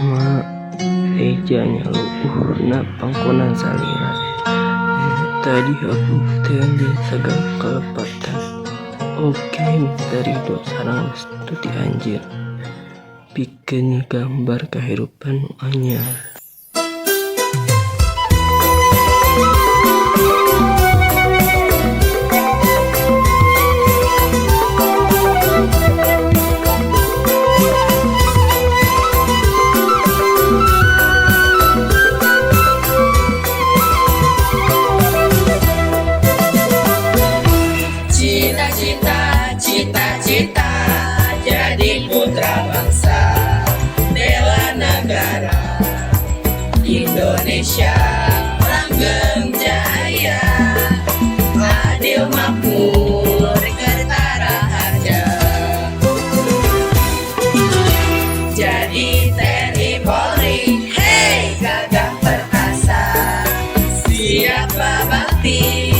Rhoma Reja nya luuhna pangkonan salira. Tadi dihabuktian jeung sagala kalepatan oge menta ridho sareng restu ti Anjeun pikeun ngagambar kahirupan nu anyar. Cita-cita, cita-cita jadi putra bangsa, bela negara Indonesia langgeng jaya, adil makmur kerta raharja. Jadi TNI Polri, hey gagah perkasa, siapa bakti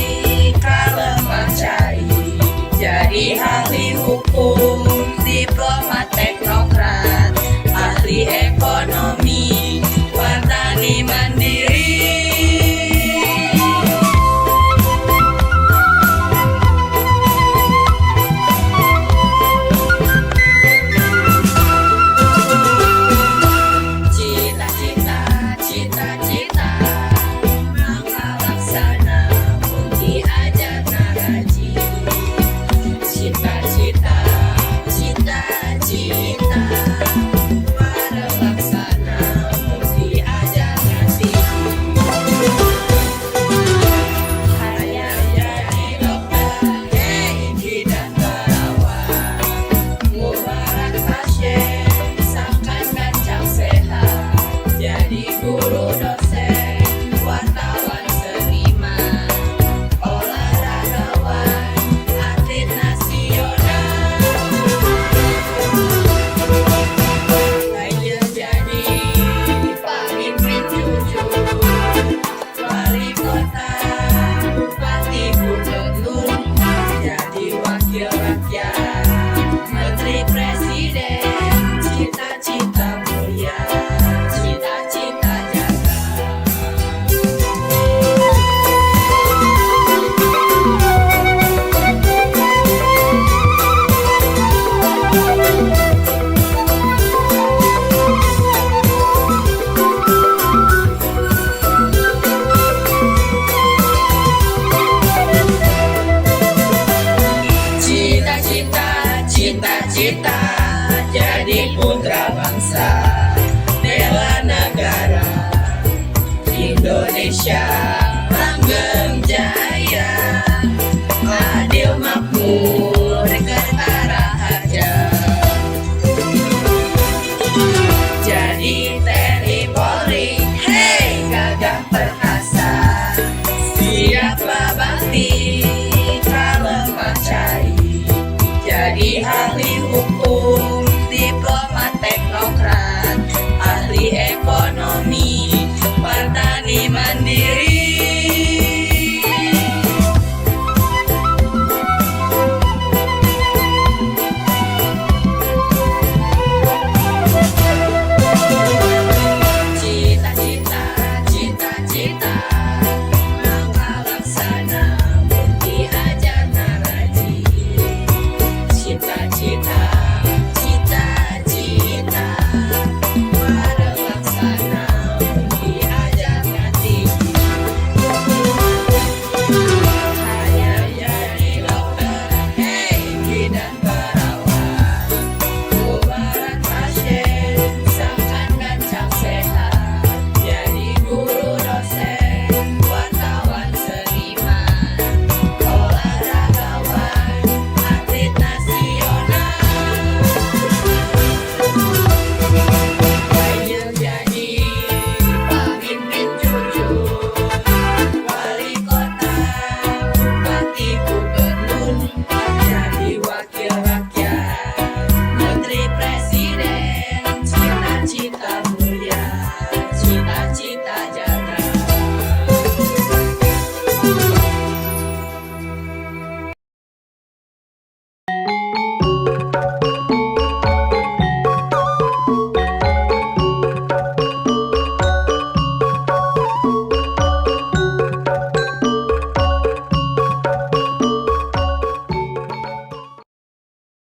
kalemah cai. Jadi ahli hukum, diplomat teknokrat, ahli ekonomi, petani mandiri. Cita-cita, cita-cita, maka laksana mun diajar ngaji. Cita-cita, cita-cita, para laksana mun diajar ngaji. Hayang jadi dokter, hey bidan perawat, ngubaran pasien, sangkan gancang sehat. Jadi guru dosen, wartawan seniman, olahragawan, atlet nasional. Hayang jadi pamimpin jujur, wali kota, bupati, gubernur, jadi wakil rakyat, menteri presiden, cita-cita mulia, cita-cita jaga. Cita-cita, cita-cita, jadi putra bangsa, bela negara Indonesia langgeng jaya, adil makmur kerta raharja. Jadi TNI Polri, hey gagah perkasa.